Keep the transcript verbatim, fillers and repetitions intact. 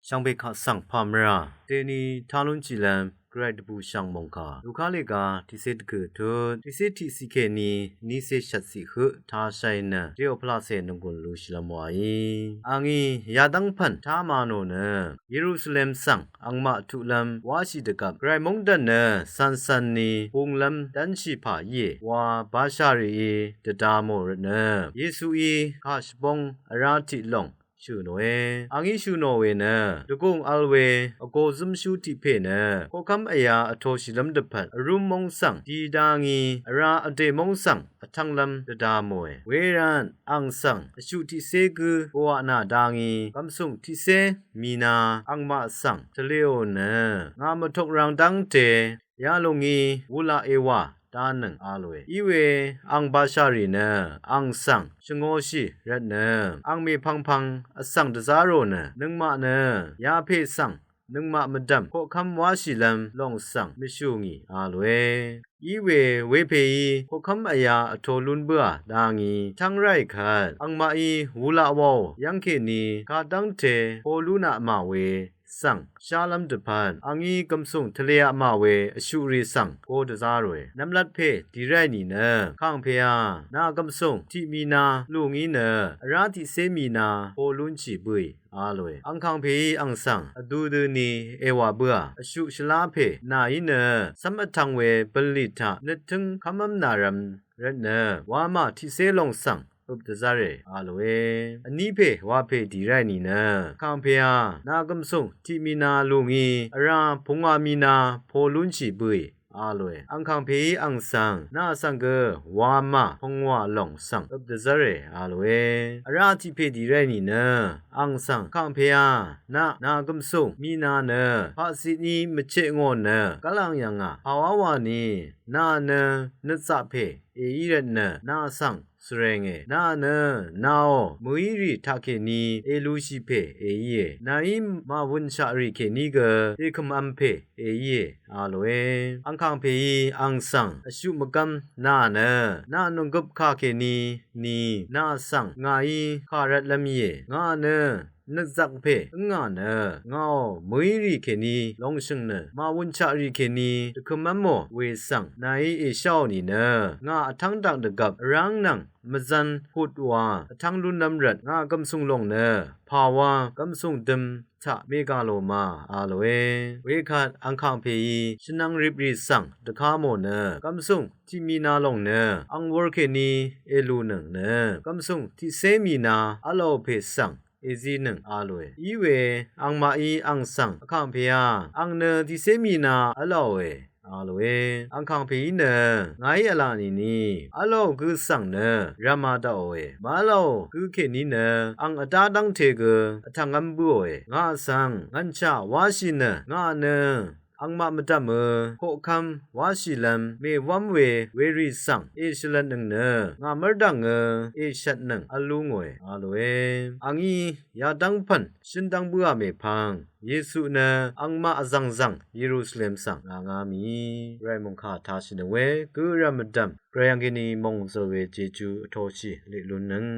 shvngbe kaq svng pà mvrà deni tá lúnshìlv́m gvray dvbùshv̀ng mòngkà Luka lèga tiqcé dvgø̀ tut tiqcé tiqciq kèní vnícé shvtciq høq tāshàì nø dèò pvlacè nònggùn lushìlv́m wàí. Àngí yadv́ng pv̀n tá mà nò nø Yerusalem svng angmaq tuqlv́m wáshì dvgvp gvray móngdàn nø cv̀ncv̀n ni bunglv́m dv́nshì pà íe wa bashà rìí dvda mò rvtnø Yesuí kà shvbóng vrá tiq lòng shø̀ nòe. Àngí shø̀ nò we nø dvgùng vl we vgō zǿmshú tiq pè nø koqkv́m vyā vtōshìlv́m dvpvt vrúm móng svng di dá ngí vrá vdè móng svng vtv́nglv́m dvda mòe. Wervt àng svng vshuq tiqcé gǿ bòaq nà dá ngí gv̀msùng tiqcé mìna angmaq svng tvlēò nø ngà mvtok rang dv́ngte yalùng ngí wulaq èwà dánøng a lòe. Iwe àng bashà rì nø àng svng shvngōshì rvtnø àng mèpvngpvng vsvng dvzá rò nø nøngmaq nø yapè svng nøngmaq mvdv̀m koqkv́m wáshìlv́m lòng svng mvshù ngì a lòe. Iwe wepèí koqkv́m vyā vtō lún bǿà dá ngí tv́ng ráì kvt angmaqí wulaq wàò yv́ng kèní kadv́ngte po lún apmà we svng shálv́m dvpvt àngí gv̀msùng tvlē apmà we vshuqrì svng go dvzá ròe. Nvmlat pè dì ráì nìnø kàngpèá nà gv̀msùng tiq mìna lù ngí nø vrá tiqcé mìna po lúnshì bǿì a lòe. Àng kàngpèí àng svng vdu dø ni èwà bǿà vshuq shvlá pè nàí nø cv́m vtv̄ng we bv̀nlì taq nøttǿng kv́mv́m nàrv̄m rvtnø wamà tiqcé lòng svng øp dvzv́re a lòe. Vní pè wapè dì ráì nìnø kàngpèá nà gv̀msùng tiq mìna lù ngí vrá pungwà mìna po lúnshì bǿì a lòe. Àng kàngpèí àng svng nà svng gø wamà pungwà lòng svng øp dvzv́re a lòe. Vrá tiq pè dì ráì nìnø àng svng kàngpèá nà nà gv̀msùng mìna nø paqzitní mvcheq ngò nø gv́làng yv̀ngà pàwá wà ni nà nø nøtzaq pè èí rvtnø nà svng svrenge. Nà nø nàò mø̀í rì taqkèní èlushì pè èíe. Nàí màwønshaq rì kèní gø èkø̀mv̄m pè èíe a lòe. Àng kàngpèí àng svng vshuq mvgv́m nà nø nà nònggøp kà kèní ni nà svng ngàí kà rvtlv́m íe. Ngà nø nøtzaq pè ǿngà nø ngàò mø̀í rì kèní longshø̀ng nø màwønshaq rì kèní dvkø̀mv́mò we svng nàí èsháò nìnø ngà vtv́ng daq dvgvp vráng nvng mvzv̄n hut wa vtv́ng lúnlv́m rvt ngà gv̀msùng lòng nø pàwá gv̀msùng dø̄m taq mègà lò ma a lòe. Wekvt àng kàngpèí shvnvng riprì svng dvka mò nø gv̀msùng tiq mìna lòng nø àng wur kèní èlùnøng nø gv̀msùng tiqcé mìna v̄lò pè svng èzinøng a lòe. Iwe àngmaqí àng svng vkàngpèá àng nø tiqcé mìna v̄lòe a lòe. Àng kàngpèí nø ngàí v̄là nìni v̄lò gø svng nø rv̄mā daqòe. Màv̄lò gø kèní nø àng vdá dv́ngte gø vtv̀ngv́m bǿòe. Ngà svng ngv̀nshà wáshì nø ngà nø àngmaq mvdv̀mø koqkv́m wáshìlv́m mèwv́m we werì svng èshvlvtnøng nø ngà mv́rdv̀ngø èshvtnøng v̄l lú ngòe a lòe. Àngí yadv́ng pv̀n shǿn dv́ng bǿà mèpvng Yesu nø àngmaq vzv̀ngzv̀ng Yerusalem svng ngà ngá mì. Gvray mòngkà tāshìnøng we gø rv̀m mvdv̀m gvray yv̀ng kèní mòngzø̀ we jejú vtōshì liq lúnnøng